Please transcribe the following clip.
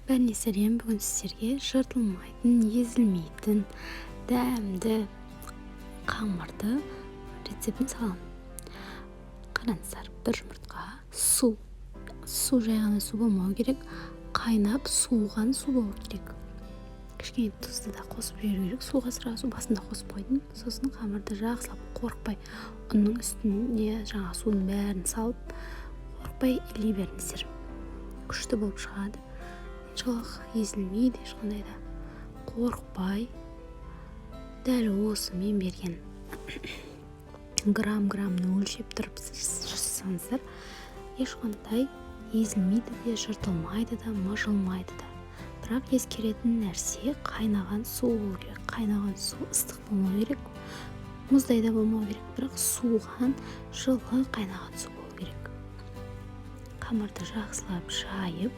Бәріне сәлем! Бүгін сіздерге жыртылмайтын, езілмейтін дәмді қамырды рецептін саламын. Қараңыздар: бір жұмыртқа, су. Су жай ғана су болмау керек, қайнап суыған су болу керек. Кішкене тұзды да қосып жіберу керек суға. Сразу басында қосып қойдым. Сосын қамырды жақсылап, қорықпай, ұнның үстіне жаңағы судың бәрін салып, қорықпай илей беріңіздер. Күшті болып шығады, иншаллах, езілмейді ешқандай да. Қорықпай, дәл осы мен берген грамм граммын өлшеп тұрып жасасаңыздар, ешқандай езілмейді де, жыртылмайды да, мыжылмайды да. Бірақ ескеретін нәрсе: қайнаған су болу керек. Қайнаған су ыстық болмау керек, мұздай да болмау керек, бірақ суыған, жылы қайнаған су болу керек. Қамырды жақсылап жайып